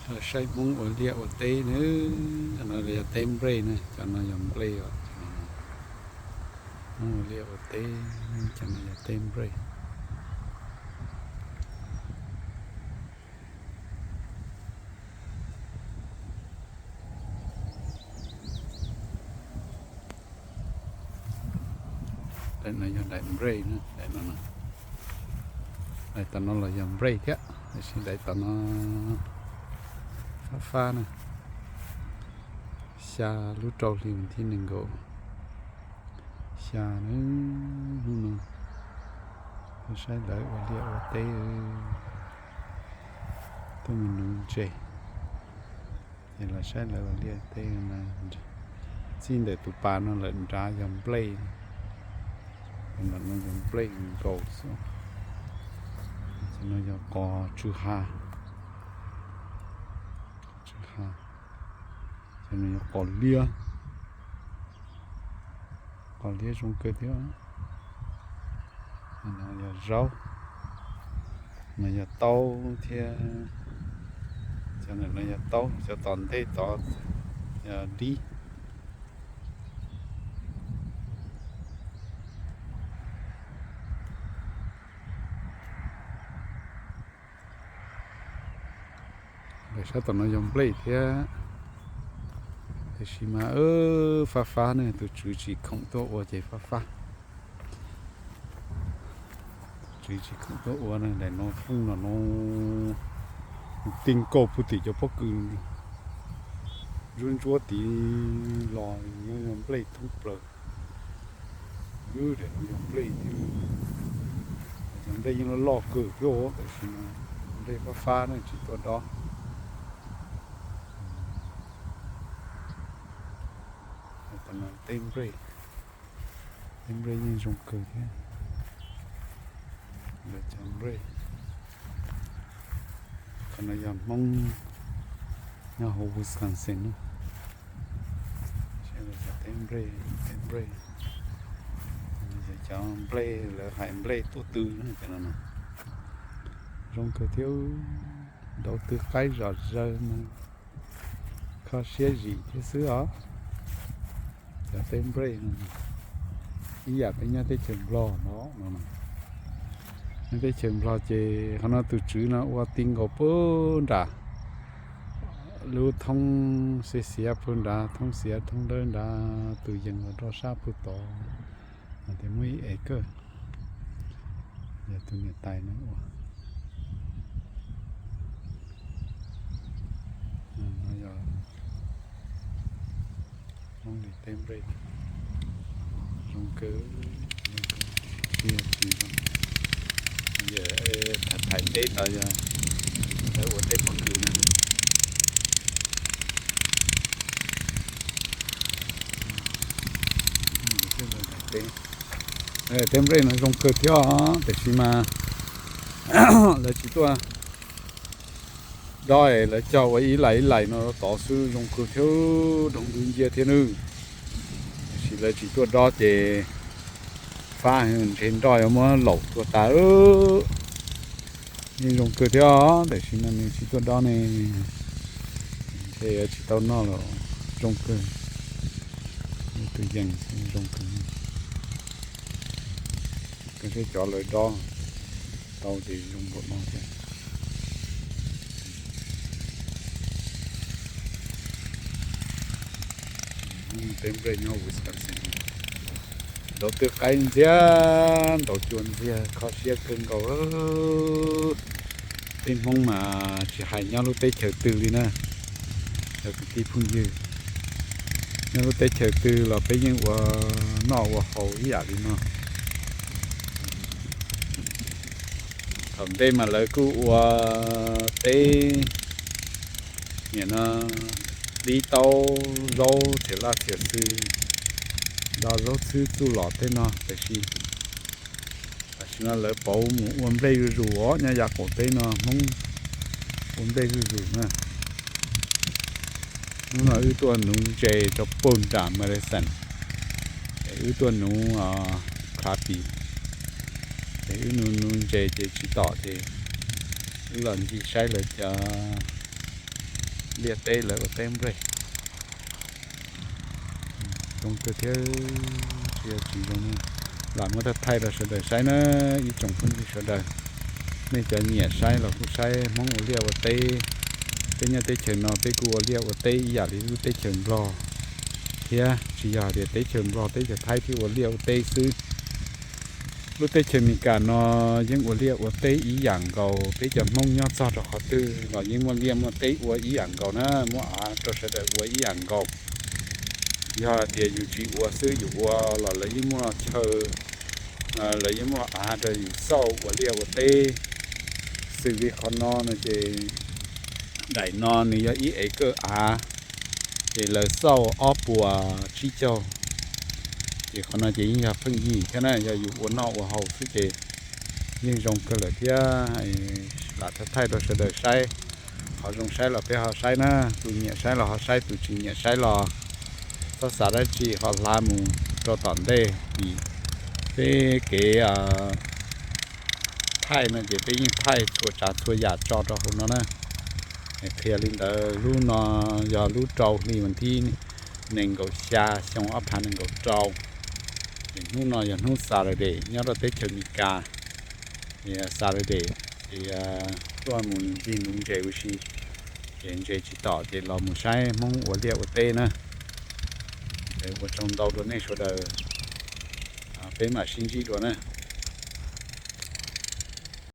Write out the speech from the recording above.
Los saib Hmoob ua liaj ua teb na. Cov no yog teb nplej na, cov no yog nplej os. Hmoob ua liaj ua teb, cov no yog teb nplej. Daim no yog daim nplej na, daim no, daim tom no los yog nplej thiab, tiam sis daim tom no fab fab na. Xya lub rau hli vas thib nees nkaum xya na, hnub no tuaj saib lawv ua liaj ua teb, tuaj mus nuv ntses, ces los saib lawv ua liaj teb na. Txij ntawm tus pas no lawm nrad yog nplej, no yog nplej nkaus xwb. Ces no yog qos tsw ha, tsw ha. Ces no yog qos liab, qos liab zoo kawg thiab. No yog zaub, no yog taub thiab. Cov ntawm no yog taub, cov tom ntej tod yog dib. Lawv sab tom no yog nplej thiab, tiam sis mas fab fab ne, tus tswv tsis khoom tuaj ua ces fab fab. Tswv tsis khoom tuaj ua na, daim no fooj no no, ti nkaus puag tim cov pob kws ntsuab ntsuab tid los nyob yog nplej thoob plaws. Daim no yog nplej thiab, cov nplej yeej loj loj kawg thiab, tiam sis nplej fab fab ne tsis tuaj dob. Teb nplej, teb nplej yeej zoo kawg thiab. Lawv cov nplej, qhov no yog Hmoob nyob hauv Wisconsin na. Cov teb nplej, teb nplej, cov nplej lawv hais nplej tuaj tw na, cov no zoo kawg thiab. Ntaus tw qaib zom zaws mas kho siab zim thiab xwb os. Cov teb nplej no ib yam peb nyob teb chaws Nplog no, nyob teb chaws Nplog ces qhov no tus tswv no ua ti nkaus puag nram lub thoob xiav xiav puag nrad, thoob xiav thoob dawb nrad, tus yees los rau sab puag tod, tias muaj ib acre, yog tus niam tais no ua. No yog Hmoob li teb nplej, zoo kawg, zoo kawg, tsis yog tsis zoo. Yog thaiv teb tod yog lawv ua teb pob kws na. Teb nplej no zoo kawg thiab, tiam sis mas lawv tsis tuaj dob, lawv cog ua ib lais ib lais no tod xwb, zoo kawg thiab, doog dub nciab thiab nawb. Tiam sis lawv tsis tuaj dob ces fab ntshe nroj yuav muab laum tuag tas. Yeej zoo kawg thiab, tiam sis mas nws tsis tuaj dob ne, ntshe yuav tsis tau noj los. Zoo kawg, tus yees zoo kawg. Koj saib cov lawv dob tau ces zoo npaum no thiab. Teb nplej nyob Wisconsin, ntaus tw qaib ntxiag, ntaus cua ntxiag, kho siab kawg nkaus. Peb Hmoob mas tsis hais nyob lub teb chaws twg li na, cov kwv tij phooj ywg, nyob lub teb chaws twg los peb yeej ua noj ua haus ib yam li no. Thaum ntej mas lawv kuj ua teb, nim no dib taub zaub thiab laj thiab xwb, do zaub txhwb txuj lom tej no, tiam sis tam sim no lawv pauv mus ua nplej zuj zus os. Nyob yav qaum teb no Hmoob ua nplej zuj zus na. Hnub no wb tuaj nuv ntses rau puag nram Madison, es wb tuaj nuv crappie, es wb nuv nuv ntses ces tsis tom ces wb los ncig saib lawv cov liaj teb lawv ua teb nplej. Zoo kawg thiab, tsis yog tsis zoo, lam muab thaij thaij rau sawv daws saib na, ib tsoom phooj ywg sawv daws. Nej cov nyiam saib los kuj saib Hmoob ua liaj ua teb. Peb nyob teb chaws no peb kuj ua liaj ua teb ib yam li lub teb chaws Nplog thiab, tsis yog tias teb chaws Nplog teb chaws Thaib thiaj ua liaj ua teb xwb. Lub teb chaws Amelikas no yeej ua liaj ua teb ib yam nkaus, peb cov Hmoob nyob txog rau qhov twg los yeej muaj liaj muaj teb ua ib yam nkaus na, muaj av rau sawv daws ua ib yam nkaus. Yog tias yus tsis ua xwb, yus ua los lawv yeej muaj chaw, lawv yeej muaj av rau yus xauj ua liaj ua teb. Xws li qhov no no ces daim no nws yog ib ev kawj av, ces lawv xauj ob puas tsib caug, ces qhov no ces yeej yog pheej yig thiab na, yog yus ua noj ua haus xwb ces yeej zoo kawg lawm thiab. Lam thaij thaij rau sawv daws saib, qhov zoo saib los peb ho saib na, tus nyiam saib los ho saib, tus tsis nyiam saib los txhob xav dab tsi, ho hla mus rau tom ntej. Vim peb kev thaij no ces peb yeej thaij txhua tsav txhua yam tso rau hauv no na. Qhia li ntawd, lub no yog lub rau hli vas thib nees nkaum xya xyoo ob phav nees nkaum rau. Ces hnub no yog hnub Saturday nyob rau teb chaws Amelikas. Saturday ces tuaj mus ncig nuv ntses ua si, ces ntses tsis tom ces los mus saib Hmoob ua liaj ua teb na. Ua tsaug ntau rau nej sawv daws, peb mam sib ntsib dua na.